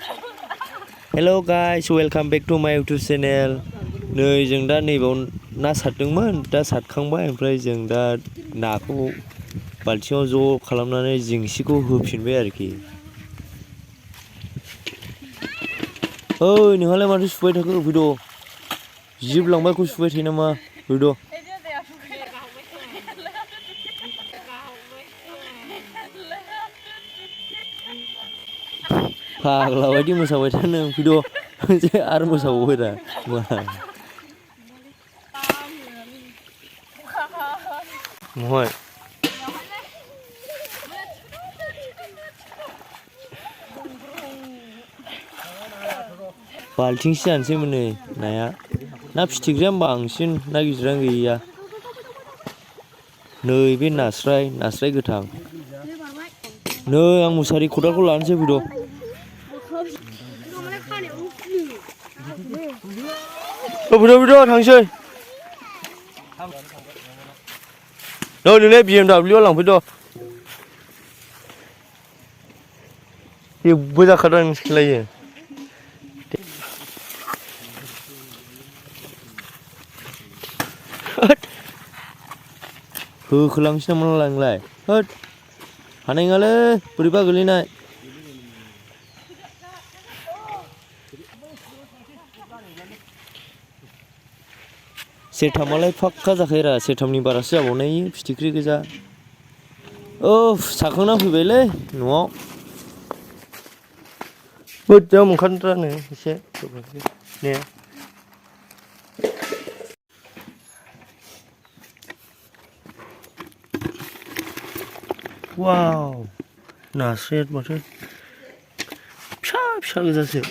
Hello guys, welcome back to my YouTube channel. नै जों दा नैबाव ना सारदोंमोन, दा सारखांबाय ओमफ्राय जों दा नाखौ बाल्थिङाव ज' खालामनानै जिंसिखौ होफिनबाय आरोखि। ओइ नोंहालाय माथो सुबाय थाखो फैद'। जिब लांबायखौ सुबाय थायो नामा फैद'। फाग्ला बायदि मोसाबाय था नों फैद' आरो मोसाबावबायरा मा महाय बाल्थिंसे जानोसैमोन नै नाया ना फिथिख्रिया बांसिन ना गिदिरानो गैया नै बे नास्राय गोथां नै आं मुसारि खदालखौ लानोसै फैद' फैद' थांसै नै नोंलाय BMW आव लांफैद' जेबो जाखादों नोंसोरलायो होखोलांसै नामा नोंलाय होद हानाय नङालै बोरैबा गोलैनाय सेरथामालाय फाक्का जाखायोरा सेरथामनि बारासो जाबावनाय फिथिख्रि गोजा साखांना फैबायलै न'आव मोजां मोनखादोंरानो एसे ने वाव नास्राया माथो फिसा फिसा गोजासो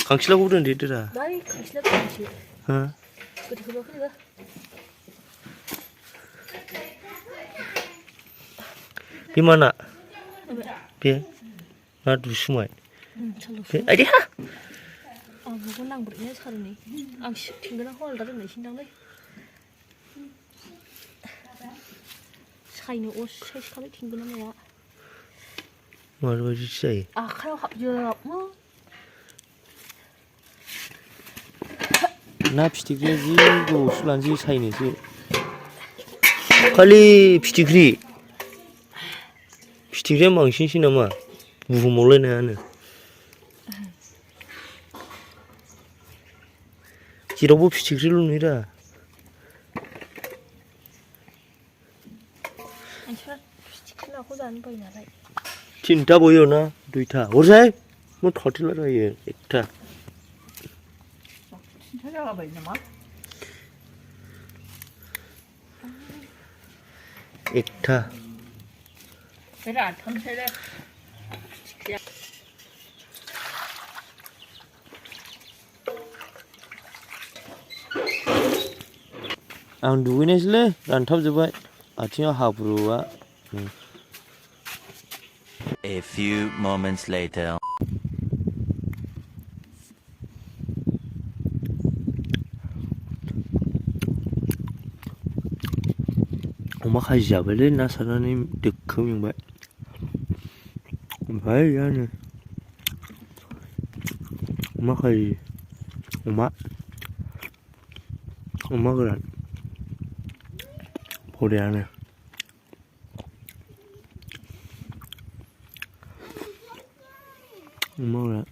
खांखिलाखौबो दोनदेरदोरा हो बे मा ना बे ना दुसुमाय बे आइदि हा आं बेखौ नांब्रबनाया सारनै आं थिंगोनाखौ आलदा दोननायसै दांलै सायनो अस साइज खालाय थिंगोना माया माबायदिसो जायो आखायाव हाबजोबो ना फिथिख्रिया जि गोबावसो लानोसै सायनोसो खालि फिथिख्रिया बांसिनसै नामा बुहुमावलाय नायानो जेरावबो फिथिख्रिल' नुयोरा थिनथा बयो ना दुइथा हरसाय मा थाथेला जायो एकथा एकथा आं दुगैनायसैलै रानथाबजोब्बाय आथिङाव हाब्रुआ A few moments later. अमा खाजि जाबायलै ना सारनानै दोखो मेंबाय ओमफ्राय आङो अमा खाजि अमा गोरान बरियानो अमा गोरान